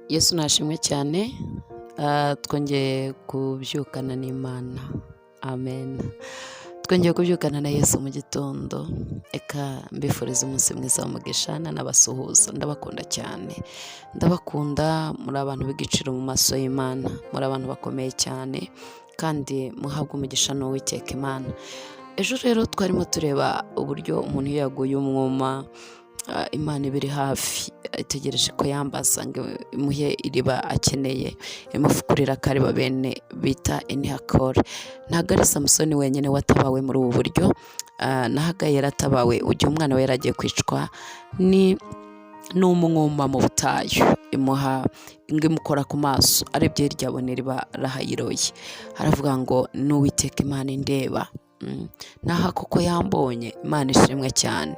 Yesu nashimwe cyane, twongeye kubyukana n'Imana, amen. Twongeye kubyukana na Yesu mu gitondo. Reka mbifuriza umunsi mwiza w'umugisha, nanabasuhuza. Ndabakunda cyane, ndabakunda. Muri abantu b'igiciro mu maso y'Imana, muri abantu bakomeye cyane kandi muhabwa umugisha n'Uwiteka Imana. Ejo rero twarimo tureba uburyo umuntu iyo yaguye umwuma, Imana iba iri hafi, itegereje ko yambaza ngo imuhe iriba akeneye, imufukurira akariba bene bita Enihakore. Ntabwo ari Samusoni wenyine watabawe muri ubu buryo, na Hagayi yaratabawe igihe umwana we yari agiye kwicwa ni n'umwuma mu butayu. Imuha ngo imukora ku maso, arebye hirya abona iriba rahayiroye, aravuga ngo: "N'Uwiteka Imana indeba naha koko yambonye." Imana ishimwe cyane.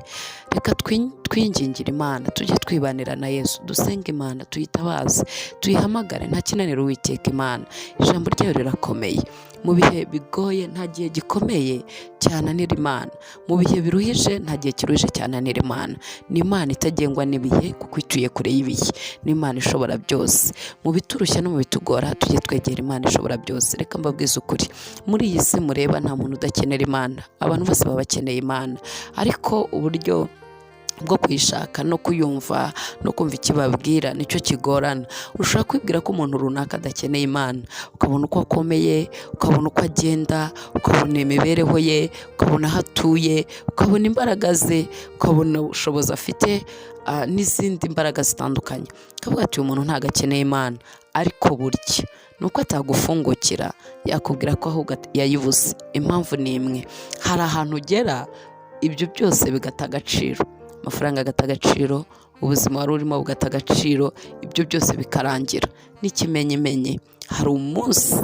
Reka twingingire Imana, tujye twibanira na Yesu, dusenge Imana, tuyitabaze, tuyihamagare. Nta kinanira Uwiteka Imana. Ijambo ryayo rirakomeye. Mu bihe bigoye, nta gihe gikomeye cyananira Imana. Mu bihe biruhije, nta gihe kiruhije cyananira Imana. Ni Imana itagengwa n'ibihe kuko ituye kure y'ibihe. Ni Imana ishobora byose. Mu biturushya no mu bitugora, tujye twegera Imana ishobora byose. Reka mbabwize ukuri, muri iyi si mureba nta muntu udakenera Imana. Abantu bose baba bakeneye Imana, ariko uburyo bwo kuyishaka no kuyumva no kumva icyo ibabwira nicyo kigorana. Ushobora kwibwira ko umuntu runaka adakeneye Imana, ukabona uko akomeye, ukabona uko agenda, ukabona imibereho ye, ukabona aho atuye, ukabona imbaraga ze, ukabona ubushobozi afite, n'izindi mbaraga zitandukanye, ukavuga ati: "Uyu muntu ntabwo akeneye Imana." Ariko burya ni uko atagufungukira, yakubwira ko ahubwo yayibuze. Impamvu ni imwe: hari ahantu ugera ibyo byose bigata agaciro, amafaranga agata agaciro, ubuzima wari urimo bugata agaciro, ibyo byose bikarangira. N'ikimenyimenyi, hari umunsi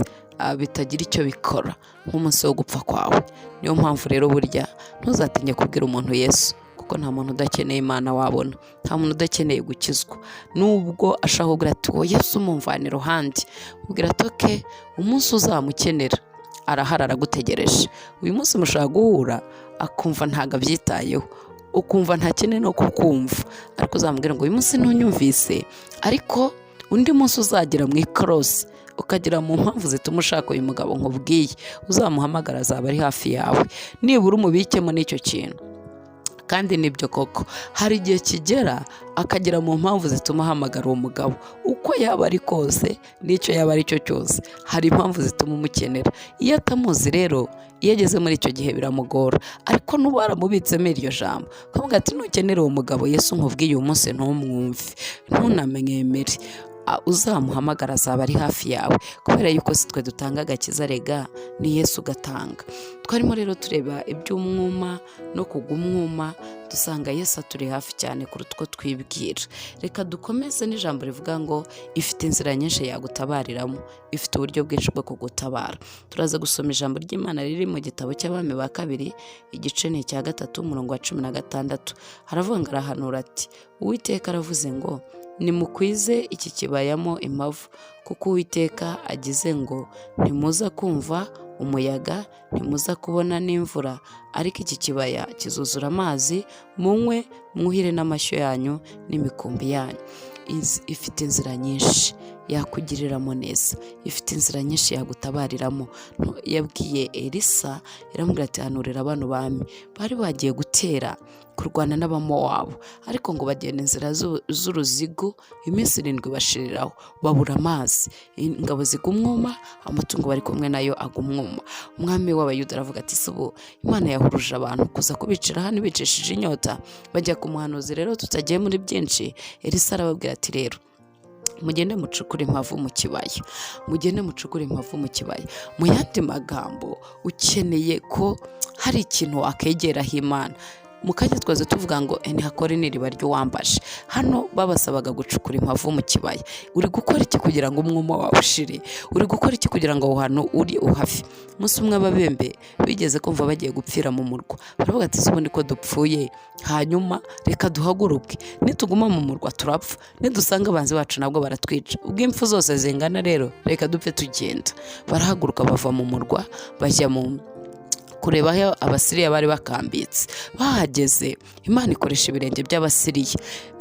bitagira icyo bikora, nk'umunsi wo gupfa kwawe. Niyo mpamvu rero burya ntuzatinye kubwira umuntu Yesu, kuko nta muntu udakeneye Imana wabona, nta muntu udakeneye gukizwa. Nubwo ashaka kugira ati: "Uwo Yesu mumvana iruhande," ubwira ati: "Okay, umunsi uzamukenera arahari, aragutegereje." Uyu munsi mushobora guhura akumva ntabwo abyitayeho, ukumva ntakeneye no kukumva, ariko uzamubwira ngo: "Uyu munsi ntunyumvise, ariko undi munsi uzagera mu ikorosi, ukagera mu mpamvu zituma ushaka uyu mugabo nkubwiye, uzamuhamagara, azaba ari hafi yawe." Nibura umubikemo n'icyo kintu. Kandi nibyo koko, hari igihe kigera akagera mu mpamvu zituma ahamagara uwo mugabo. Uko yaba ari kose n'icyo yaba ari cyo cyose, hari impamvu zituma umukenera. Iyo atamuzi rero, iyo ageze muri icyo gihe biramugora. Ariko nuba waramubitsemo iryo jambo, ukavuga ati: "Nukenera uwo mugabo Yesu nkubwiye, uyu munsi ntumwumve, ntunamwemere, uzamuhamagara, azaba ari hafi yawe." Kubera yuko si twe dutanga agakiza rega, ni Yesu ugatanga. Twarimo rero tureba iby'umwuma no kugwa umwuma, dusanga Yesu aturi hafi cyane kuruta uko twibwira. Reka dukomeze n'ijambo rivuga ngo ifite inzira nyinshi yagutabariramo, ifite uburyo bwinshi bwo kugutabara. Turaza gusoma ijambo ry'Imana riri mu gitabo cy'Abami ba Kabiri, igice ni icya 3, umurongo wa 16. Haravuga ngo: arahanura ati: "Uwiteka aravuze ngo: 'Nimukwize iki kibayamo impavu, kuko Uwiteka agize ngo: Ntimuza kumva umuyaga, ntimuza kubona n'imvura, ariko iki kibaya kizuzura amazi, munywe, mwuhire n'amashyo yanyu n'imikumbi yanyu.'" Ifite inzira nyinshi yakugiriramo neza, ifite inzira nyinshi yagutabariramo. Yabwiye Elisa, iramubwira ati: "Hanurira bano bami bari bagiye gutera kurwana n'Abamowabu." Ariko ngo bagenda inzira z'uruzigo iminsi 7, bashiriraho, babura amazi, ingabo zigwa umwuma, amatungo bari kumwe nayo agwa umwuma. Umwami w'Abayuda aravuga ati: "Si ubu Imana yahuruje abantu kuza kubicira hano ibicishije inyota?" Bajya ku muhanuzi. Rero tutagiye muri byinshi, Elisa arababwira ati: "Rero mugende mucukure impavu mu kibaya, mugende mucukure impavu mu kibaya." Mu yandi magambo, ukeneye ko hari ikintu wakegeraho Imana. Mu kanya twaze tuvuga ngo Enihakore ni iriba ry'uwambaje. Hano babasabaga gucukura impavu mu kibaya. Uri gukora iki kugira ngo umwuma wawe ushire? Uri gukora iki kugira ngo aho hantu uri uhave? Umunsi umwe Ababembe bigeze kumva bagiye gupfira mu murwa, baravuga ati: "Si ubundi ko dupfuye? Hanyuma reka duhaguruke, nituguma mu murwa turapfa, nidusanga abanzi bacu nabwo baratwica, ubwo impfu zose zingana, rero reka dupfe tugenda." Barahaguruka, bava mu murwa, bajya mu Kureba aho Abasiriya bari bakambitse. Bahageze, Imana ikoresha ibirenge by'Abasiriya,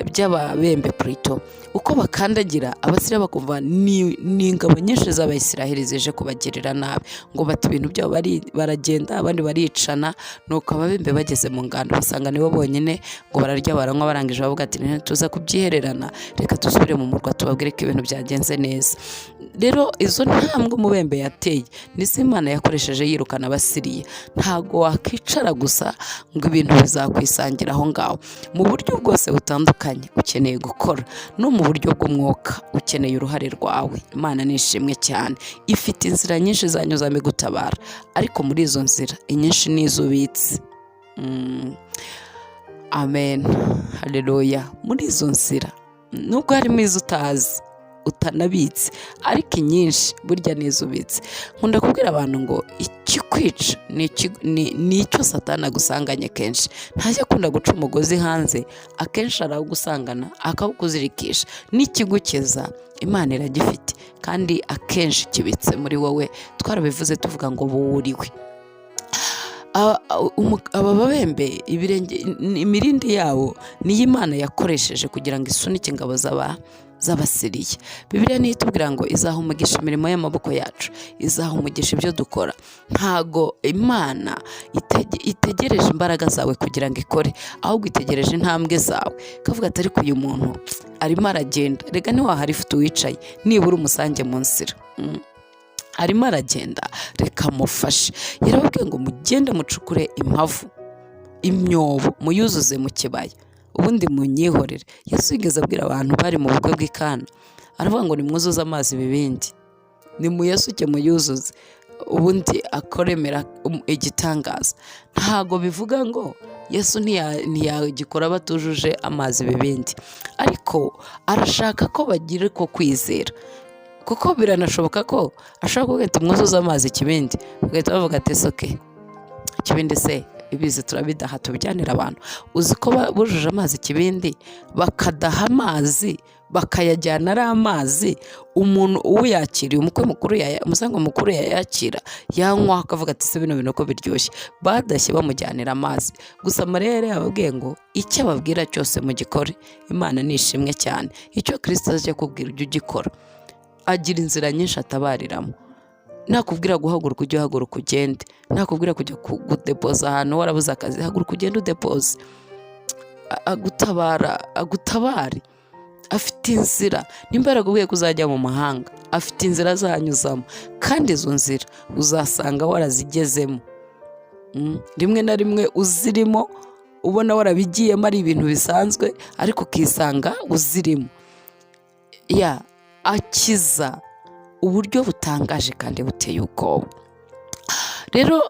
by'ababembe purito, uko bakandagira Abasiriya bakumva ni ingabo nyinshi z'Abayisiraheli zije kubagirira nabi, ngo bata ibintu byabo, baragenda, abandi baricana. Nuko ababembe bageze mu ngando basanga nibo bonyine, ngo bararya, baranywa, barangije bavuga ati: "Tuza kubyihererana, reka dusubire mu murwa tubabwire ko ibintu byagenze neza." Rero izo ntambwe umubembe yateye nizo Imana yakoresheje yirukana Abasiriya. Ntabwo wakwicara gusa ngo ibintu bizakwisangira aho ngaho. Mu buryo bwose butandukanye ukeneye gukora, no mu buryo bw'umwuka ukeneye uruhare rwawe. Imana ni ishimwe cyane, ifite inzira nyinshi zanyuzamo igutabara, ariko muri izo nzira inyinshi ni izo ubitse. Amen, haleluya. Muri izo nzira, nubwo harimo izo utazi, utanabitse, ariko inyinshi burya ni izo ubitse. Nkunda kubwira abantu ngo ikikwica ni icyo Satani agusanganye. Kenshi ntajya akunda guca umugozi hanze, akenshi arawugusangana akawukuzirikisha. N'ikigukiza Imana iragifite, kandi akenshi kibitse muri wowe. Twarabivuze tuvuga ngo buwuriwe. Aba babembe, ibirenge, imirindi yabo niyo Imana yakoresheje kugira ngo isunike ingabo z'Abasiriya. Bibiliya niyo itubwira ngo izaha umugisha imirimo y'amaboko yacu, izaha umugisha ibyo dukora. Ntago Imana itegereje imbaraga zawe kugira ngo ikore, ahubwo itegereje intambwe zawe, ikavuga ati: "Ariko uyu muntu arimo aragenda, reka ntiwahari ifite uwicaye, nibura umusange mu nzira. Arimo aragenda, reka mufashe." Yarababwiye ngo: "Mugende mucukure impavu, imyobo, muyuzuze mu kibaya, ubundi munyihorere." Yesu yigeze abwira abantu bari mu bukwe bw'i Kana, aravuga ngo: "Nimwuzuze amazi ibibindi, nimuyasuke muyuzuze," ubundi akoremera igitangaza. Ntago bivuga ngo Yesu ntiyagikora batujuje amazi ibibindi, ariko arashaka ko bagira ko kwizera, kuko biranashoboka ko ashobora kuvuga ati: "Mwuzuze amazi ikibindi," bagahita bavuga ati: "Okay, ikibindi se ibizi turabidaha tubijyanira abantu?" Uzi ko bujuje amazi ikibindi, bakadaha amazi, bakayajyana ari amazi? Umuntu uyakiriye, umukwe mukuru, umusango mukuru yayakira, yanywa akavuga ati: "Se bino bintu ko biryoshye?" Badashye bamujyanira amazi gusa. Mariya yari yababwiye ngo icyo ababwira cyose mugikore. Imana ni ishimwe cyane. Icyo Kirisito ajya kubwira, ujye ugikora. Agira inzira nyinshi atabariramo. Nakubwira guhaguruka, ujye uhaguruka ugende. Nakubwira kujya kudepoza ahantu warabuze akazi, haguruka ugende udepoze. Agutabara, agutabare, afite inzira. Nimba yarakubwiye ko uzajya mu mahanga, afite inzira azanyuzamo, kandi izo nzira uzasanga warazigezemo. Rimwe na rimwe uzirimo ubona warabigiyemo ari ibintu bisanzwe, ariko ukisanga uzirimo. Ya akiza uburyo butangaje kandi buteye ubwoba. Rero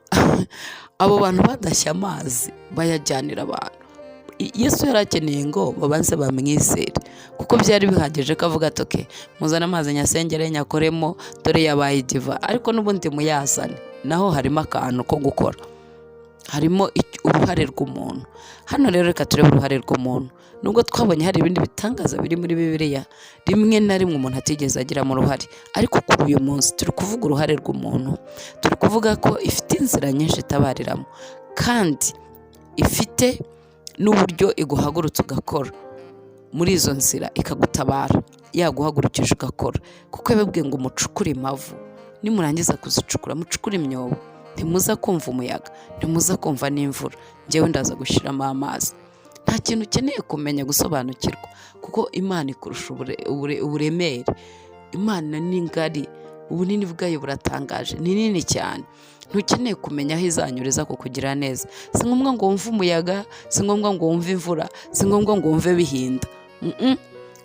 abo bantu badashye amazi bayajyanira abantu, Yesu yari akeneye ngo babanze bamwizere, kuko byari bihagije ko avuga ati: "Okay, muzane amazi nyasengere nyakoremo, dore yabaye diva," ariko n'ubundi muyazane. Naho harimo akantu ko gukora, harimo uruhare rw'umuntu. Hano rero reka turebe uruhare rw'umuntu. Nubwo twabonye hari ibindi bitangaza biri muri Bibiliya rimwe na rimwe umuntu atigeze agiramo uruhare, ariko kuri uyu munsi turi kuvuga uruhare rw'umuntu. Turi kuvuga ko ifite inzira nyinshi itabariramo, kandi ifite n'uburyo iguhagurutsa ugakora muri izo nzira, ikagutabara yaguhagurukije ugakora, kuko yababwiye ngo: "Mucukure imavu, nimurangiza kuzicukura mucukure imyobo, ntimuza kumva umuyaga, ntimuza kumva n'imvura, njyewe ndaza gushyiramo amazi." Nta kintu ukeneye kumenya, gusobanukirwa, kuko Imana ikurusha uburemere. Imana ni ngari, ubunini bwayo buratangaje, ni nini cyane. Ntukeneye kumenya aho izanyuriza kukugira neza. Si ngombwa ngo wumve umuyaga, si ngombwa ngo wumve imvura, si ngombwa ngo wumve bihinda.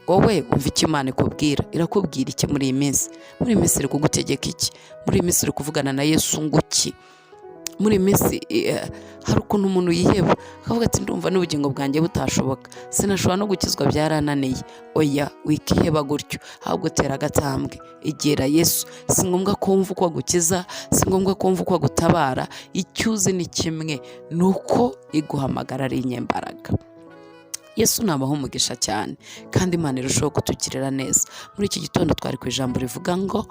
Wowe wumva icyo Imana ikubwira. Irakubwira iki muri iyi minsi? Muri iyi minsi iri kugutegeka iki? Muri iyi minsi uri kuvugana na Yesu ngo iki? Muri iyi minsi hari ukuntu umuntu yiheba akavuga ati: "Ndumva n'ubugingo bwanjye butashoboka, sinashobora no gukizwa, byarananiye." Oya, wikiheba gutyo, ahubwo tera agatambwe, egera Yesu. Si ngombwa ko wumva uko agukiza, si ngombwa ko wumva uko agutabara. Icyo uzi ni kimwe, ni uko iguhamagara ari inyembaraga. Yesu nabaho umugisha cyane, kandi Imana irushaho kutugirira neza. Muri iki gitondo twari ku ijambo rivuga ngo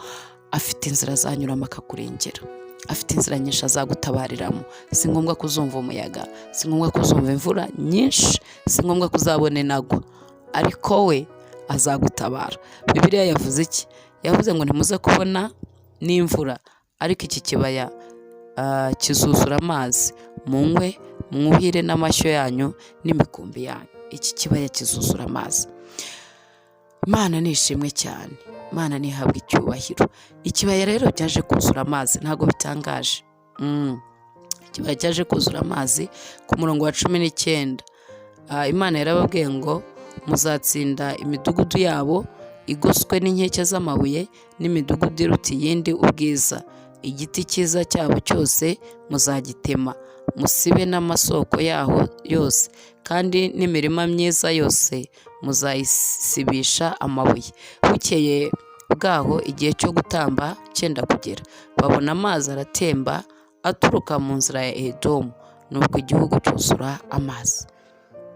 afite inzira azanyuramo akakurengera. Afite inzira nyinshi azagutabariramo. Si ngombwa kuzumva umuyaga, si ngombwa kuzumva imvura nyinshi, si ngombwa kuzabona inagwa, ariko we azagutabara. Bibiliya yavuze iki? Yavuze ngo ntimuze kubona n'imvura, ariko iki kibaya kizuzura amazi, munywe, mwuhire n'amashyo yanyu n'imikumbi yanyu. Iki kibaya kizuzura amazi. Imana ni ishimwe cyane, Imana ntihabwe icyubahiro. Ikibaya rero cyaje kuzura amazi, ntabwo bitangaje. Ikibaya cyaje kuzura amazi ku murongo wa 19. Imana yarababwiye ngo muzatsinda imidugudu yabo igoswe n'inkike z'amabuye n'imidugudu iruta iyindi ubwiza. Igiti cyiza cyabo cyose muzagitema, musibe n'amasoko yaho yose, kandi n'imirima myiza yose muzayisibisha amabuye. Bukeye bwaho igihe cyo gutamba cyenda kugera, babona amazi aratemba aturuka mu nzira ya Edomu, nuko igihugu cyuzura amazi.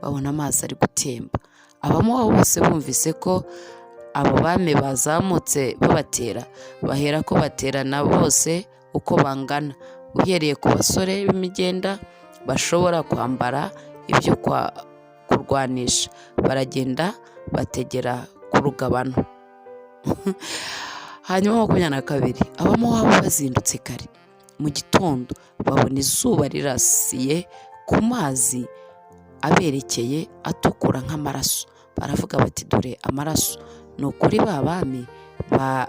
Babona amazi ari gutemba. Abamowabu bose bumvise ko abo bami bazamutse babatera, bahera ko baterana bose uko bangana, uhereye ku basore b'imigenda bashobora kwambara ibyo kurwanisha, baragenda bategera ku rugabano. Hanyuma 22, Abamowabu bazindutse kare mu gitondo, babona izuba rirasiye ku mazi aberekeye atukura nk'amaraso. Baravuga bati dore amaraso, ni ukuri ba bami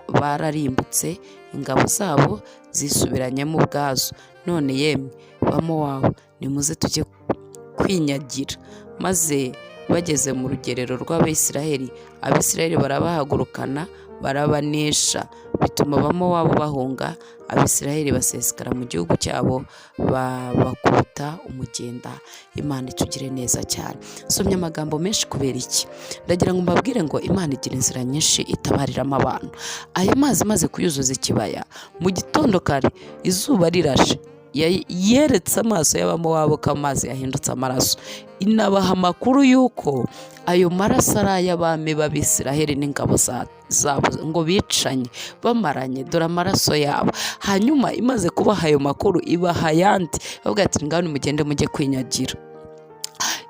bararimbutse, ingabo zabo zisubiranyemo ubwazo. None yemwe Bamowabu, nimuze tujye kwinyagira. Maze bageze mu rugerero rw'Abisiraheli, Abisiraheli barabahagurukana barabanesha, bituma Abamowabu bahunga. Abisiraheli basesekara mu gihugu cyabo, babakubita umugenda. Imana itugire neza cyane. Nsomye amagambo menshi kubera iki? Ndagira ngo mbabwire ngo Imana igira inzira nyinshi itabariramo abantu. Ayo mazi maze kuyuzuza ikibaya mu gitondo kare, izuba rirashe, yeretse amaso y'Abamowabu ko amazi yahindutse amaraso, inabaha amakuru y'uko ayo maraso ari ay'abami b'Abisiraheli n'ingabo zabo, ngo bicanye bamaranye, dore amaraso yabo. Hanyuma imaze kubaha ayo makuru, ibaha ayandi, bavuga ati ngaho nimugende mujye kwinyagira.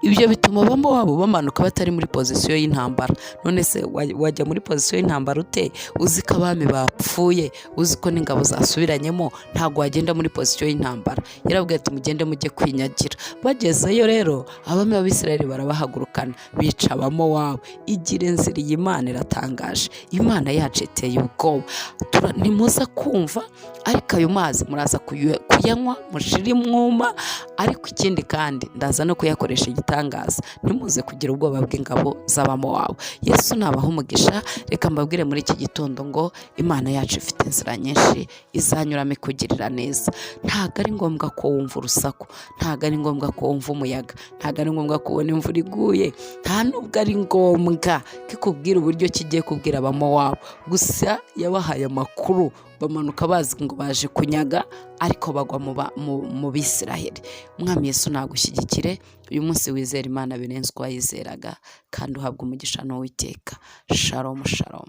Ibyo bituma Abamowabu bamanuka batari muri position y'intambara. None se wajya muri position y'intambara ute, uzi ko abami bapfuye, uzi ko n'ingabo zasubiranyemo? Ntabwo wagenda muri position y'intambara. Yarababwiye ati mugende mujye kwinyagira. Bagezeyo rero, abami b'Abisirayeli barabahagurukana, bica Abamowabu. Igira inzira iyi Imana iratangaje, Imana yacu iteye ubwoba. Ntimuza kumva, ariko ayo mazi muraza kuyanywa mushire umwuma. Ariko ikindi kandi ndaza no kuyakoresha igitangaza, ntimuze kugira ubwoba bw'ingabo z'Abamowabu. Yesu nabaha umugisha. Reka mbabwire muri iki gitondo ngo Imana yacu ifite inzira nyinshi izanyuramo ikugirira neza. Ntabwo ari ngombwa ko wumva urusaku, ntabwo ari ngombwa ko wumva umuyaga, ntabwo ari ngombwa kubona imvura iguye, nta nubwo ari ngombwa ko ikubwira uburyo kigiye kubwira Abamowabu. Gusa yabahaye amakuru, bamanuka bazi ngo baje kunyaga, ariko bagwa mu Bisiraheli. Umwami Yesu nagushyigikire uyu munsi, wizera Imana birenze uko wayizeraga, kandi uhabwa umugisha n'Uwiteka. Shalom, shalom.